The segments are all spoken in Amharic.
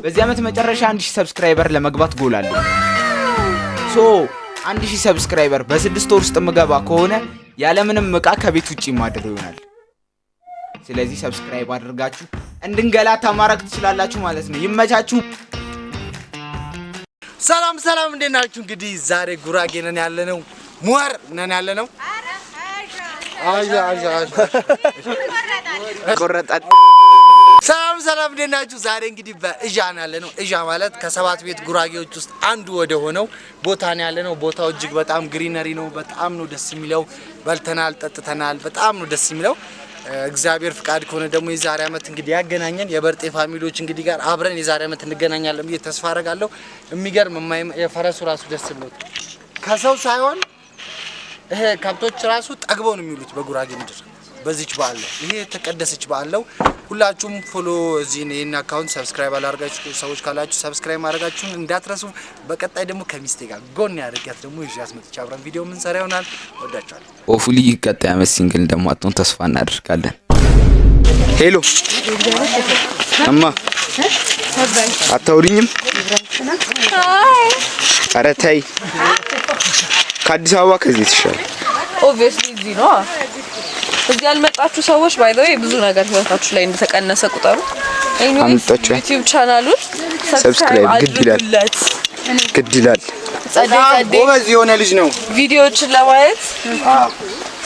በዚህ ዓመት መጨረሻ 1000 subscriber ለመግባት ጎል አለኝ። So 1000 subscriber በ6 ወር ውስጥ የምገባ ከሆነ ያለምንም እቃ ከቤት ውጭ ማድር ይሆናል። ስለዚህ subscribe አድርጋችሁ እንድንገላታ ማድረግ ትችላላችሁ ማለት ነው። ይመቻችሁ። ሰላም ሰላም፣ እንዴት ናችሁ? እንግዲህ ዛሬ ጉራጌ ነን ያለነው፣ ሙሀር ነን ያለነው። አያ አያ አያ። ቆረጣል። ሰላም ሰላም፣ እንዴት ናችሁ? ዛሬ እንግዲህ በእዣ ነው ያለነው። እዣ ማለት ከሰባት ቤት ጉራጌዎች ውስጥ አንዱ ወደ ሆነው ቦታ ነው ያለነው። ቦታው እጅግ በጣም greenery ነው። በጣም ነው ደስ የሚለው። በልተናል፣ ጠጥተናል። በጣም ነው ደስ የሚለው። እግዚአብሔር ፍቃድ ከሆነ ደግሞ የዛሬ ዓመት እንግዲህ ያገናኘን የበርጤ family ዎች እንግዲህ ጋር አብረን የዛሬ ዓመት እንገናኛለን ብዬ ተስፋ አደርጋለሁ። የሚገርም የፈረሱ ራሱ ደስ ብሎት ከሰው ሳይሆን ይሄ ከብቶች ራሱ ጠግበው ነው የሚውሉት በጉራጌ ምድር በዚች በዓል ነው። ይሄ የተቀደሰች በዓል ነው። ሁላችሁም follow እዚህ ይህን account subscribe አላደርጋችሁ ሰዎች ካላችሁ subscribe ማድረጋችሁን እንዳትረሱ። በቀጣይ ደግሞ ከሚስቴ ጋር ጎን ያደርጋት ደግሞ ይዣት መጥቼ አብረን ቪዲዮ የምንሰራ ይሆናል። ወዳችኋለሁ። Hopefully ቀጣይ ዓመት single እንደማትሆን ተስፋ እናደርጋለን። Hello እማ፣ አታውሪኝም? ኧረ ተይ፣ ከአዲስ አበባ ከዚህ የተሻለ። Obviously እዚህ ነው። እዚህ ያልመጣችሁ ሰዎች by the way ብዙ ነገር ህይወታችሁ ላይ እንደተቀነሰ ቁጠሩ። Anyways አምጣችሁ። YouTube channel ኡን subscribe subscribe ግድ ይላል። አድርጉለት። ግድ ይላል። ጸዴ ጸዴ ጎበዝ የሆነ ልጅ ነው። ቪዲዮዎችን ለማየት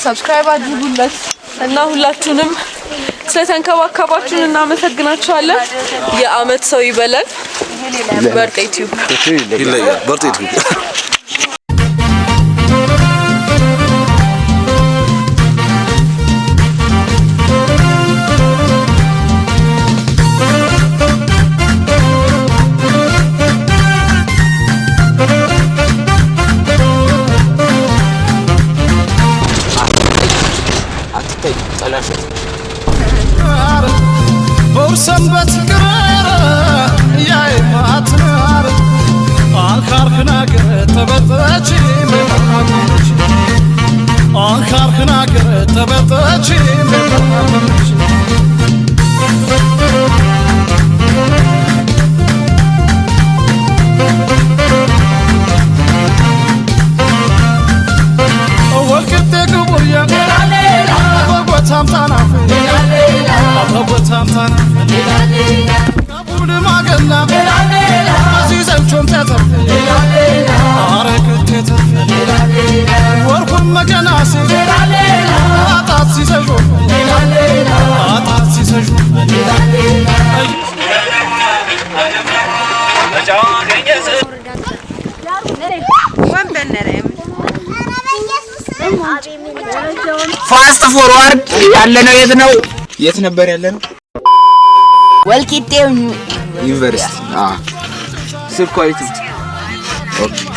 subscribe አድርጉለት እና ሁላችሁንም ስለተንከባከባችሁን እናመሰግናችኋለን። የአመት ሰው ይበለን። በርጤ ቲዩብ። ይለያል። በርጤ ቲዩብ። አትታይ ጠላሸት። በውሰንበት ቅረረ ያይማትናር አንካርክናገር ተበጠች አንካርክናገር ተበጠች። ወልቅጤ ግቡርያ በጎታምታናፍ በጎታምታናፍ ማገና አዚዘንቾም ተተፍ አረቅቴ ተፍ ወርኩም መገናሴ አጣት ሲሰሾ አጣት ሲሰሾ። Fast forward ያለነው የት ነው? የት ነበር ያለነው? ወልቂጤ። ዩኒቨርሲቲ። ስልኩ አይቱ። Okay፣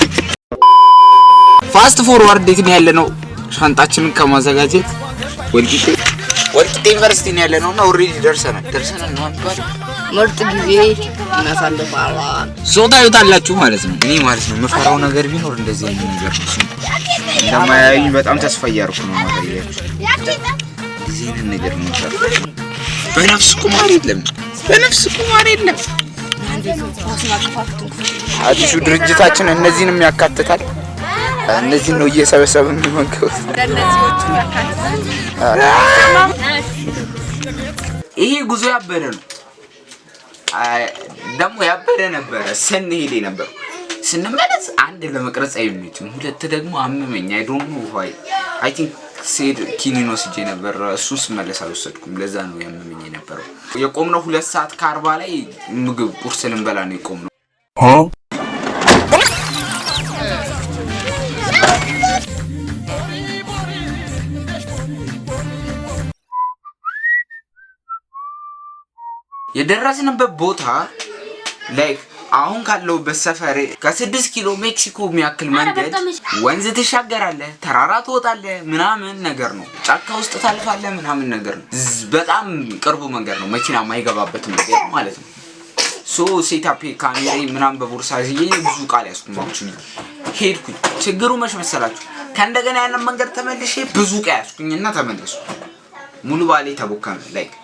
fast forward የት ነው ያለነው? ሻንጣችንን ከማዘጋጀት ወልቂጤ ዩኒቨርሲቲ ነው ያለነው እና already ደርሰናል። ደርሰናል ነው የሚባለው። ምርጥ ጊዜ እናሳልፋለን። So ታዩታላችሁ ማለት ነው። እኔ ማለት ነው የምፈራው ነገር ቢኖር እንደዚህ አይነት ነገር ነው። እሱ እንደማያዩኝ በጣም ተስፋ እያደረኩ ነው ማሳያችሁ። እንደዚህ አይነት ነገር ነው የምፈራው። በነፍስ ቁማር የለም፣ በነፍስ ቁማር የለም። አዲሱ ድርጅታችን እነዚህንም ያካትታል። እነዚህን ነው እየሰበሰብን የሚመገቡት። ይሄ ጉዞ ያበደ ነው። ደግሞ ያበደ ነበረ ስንሄድ የነበረው። ስንመለስ አንድ ለመቅረጽ አይመችም፣ ሁለት ደግሞ አመመኝ። I don't know why. I think ስሄድ ኪኒን ወስጄ ነበር። እሱን ስመለስ አልወሰድኩም። ለዛ ነው ያመመኝ የነበረው። የቆምነው 2 ሰዓት ከ40 ላይ ምግብ ቁርስ ልንበላ ነው የቆምነው። የደረስንበት ቦታ like አሁን ካለሁበት ሰፈር ከ6 ኪሎ ሜክሲኮ የሚያክል መንገድ፣ ወንዝ ትሻገራለህ፣ ተራራ ትወጣለህ፣ ምናምን ነገር ነው። ጫካ ውስጥ ታልፋለህ፣ ምናምን ነገር ነው። በጣም ቅርቡ መንገድ ነው፣ መኪና የማይገባበት መንገድ ማለት ነው። So setup ካሜራ ምናምን በቦርሳ ይዤ ብዙ ቃል ያዝኩም። Actually ሄድኩኝ። ችግሩ መች መሰላችሁ? ከእንደገና ያንን መንገድ ተመልሼ ብዙ ዕቃ ያዝኩኝና ተመለሱ። ሙሉ ባሌ ተቦካነ። Like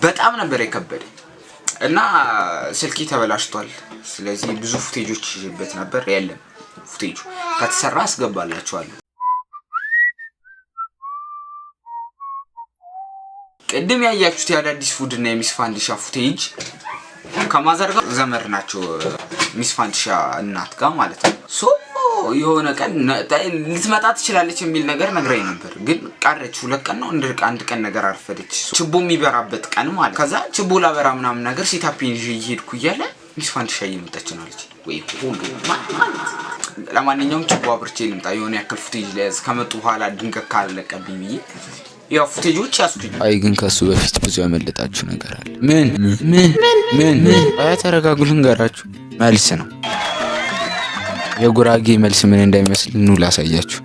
በጣም ነበር የከበደኝ። እና ስልኬ ተበላሽቷል። ስለዚህ ብዙ footage ኦች ይዤበት ነበር። የለም footage ኡ፣ ከተሰራ አስገባላችኋለሁ። ቅድም ያያችሁት የአዳዲስ ፉድ እና የሚስ ፋንዲሻ footage ከ mother ጋር ዘመድ ናቸው፣ ሚስ ፋንዲሻ እናት ጋር ማለት ነው። So የሆነ ቀን ልትመጣ ትችላለች የሚል ነገር ነግራኝ ነበር፣ ግን ቀረች። 2 ቀን ነው አንድ ቀን ነገር አርፈደች። ችቦ የሚበራበት ቀን ማለት፣ ከዛ ችቦ ላበራ ምናምን ነገር setup ይዤ እየሄድኩ እያለ ሚስ ፋንዲሻ እየመጣች ነው አለች። ወይ ሁሉ ማለት፣ ለማንኛውም ችቦ አብርቼ ልምጣ፣ የሆነ ያክል footage ለያዝ፣ ከመጡ በኋላ ድንገት ካላለቀብኝ ብዬ ያው footage ኦች ያዝኩኝ። አይ ግን ከሱ በፊት ብዙ ያመለጣችሁ ነገር አለ። ምን ምን ምን ምን? አይ ተረጋጉ፣ ልንገራችሁ። መልስ ነው፣ የጉራጌ መልስ ምን እንደሚመስል ኑ ላሳያችሁ።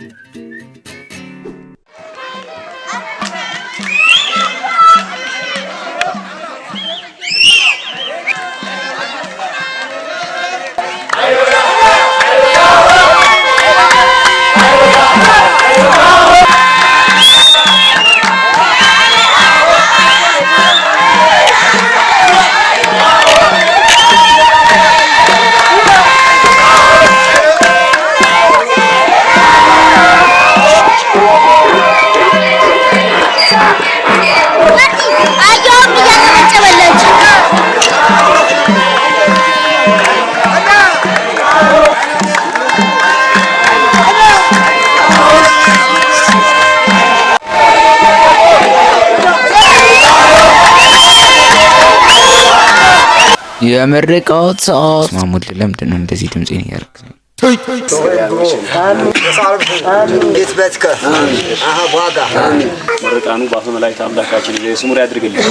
አየዋም እያጨበጨበለች። የምርቃት ሰዓት። ማሙድ ለምንድን ነው እንደዚህ ድምጼን እያደረክ? ይትበትከ አሀ ዋጋ። ምርቃኑ በአፈ መላእክት አምላካችን ስሙር ያድርግልን።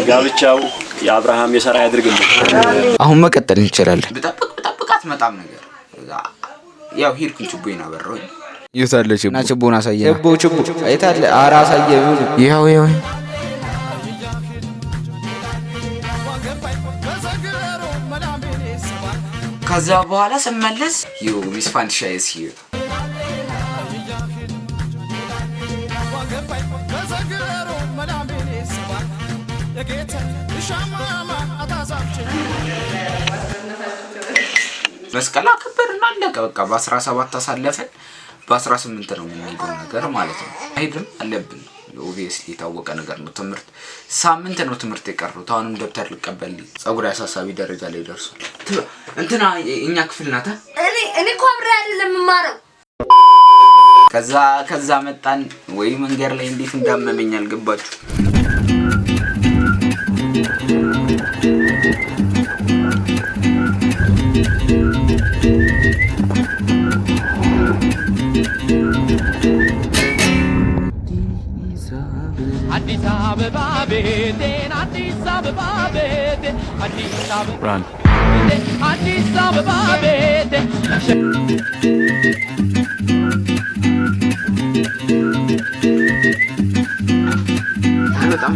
ጋብቻው የአብርሃም የሳራ ያድርግልን። አሁን መቀጠል እንችላለን። ብጠብቅ ብጠብቅ አትመጣም ነገር፣ ያው ሄድኩኝ፣ ችቦዬን አበራሁኝ። የታለ ችቦ? እና ችቦን አሳየና። ችቦ ችቦ የታለ? ኧረ አሳየ። ይኸው ይኸው። ከዛ በኋላ ስመለስ yo, ሚስ ፋንዲሻ is here። መስቀል አከበርን፣ አለቀ በቃ። በ17 አሳለፍን፣ በ18 ነው የምንሄደው ነገር ማለት ነው። ሄድም አለብን obviously የታወቀ ነገር ነው። ትምህርት ሳምንት ነው ትምህርት የቀሩት። አሁንም ደብተር ልቀበል ጸጉር አሳሳቢ ደረጃ ላይ ደርሷል። እንትና እኛ ክፍል ናታ። እኔ እኮ አብሬ አይደለም የምማረው። ከዛ መጣን ወይ መንገድ ላይ እንዴት እንዳመመኝ አልገባችሁ። አዲስ አበባ ቤቴን፣ አዲስ አበባ ቤቴ፣ አዲስ አበባ ቤቴ፣ አዲስ አበባ ቤቴ። በጣም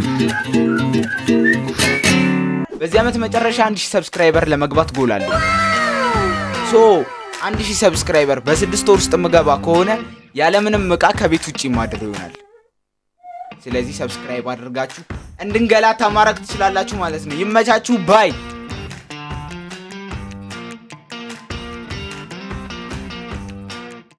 በዚህ ዓመት መጨረሻ 1000 subscriber ለመግባት ጎል አለ። So 1000 subscriber በ6 ወር ውስጥ የምገባ ከሆነ ያለምንም እቃ ከቤት ውጭ ማድር ይሆናል። ስለዚህ subscribe አድርጋችሁ እንድንገላታ ማድረግ ትችላላችሁ ማለት ነው። ይመቻችሁ። Bye።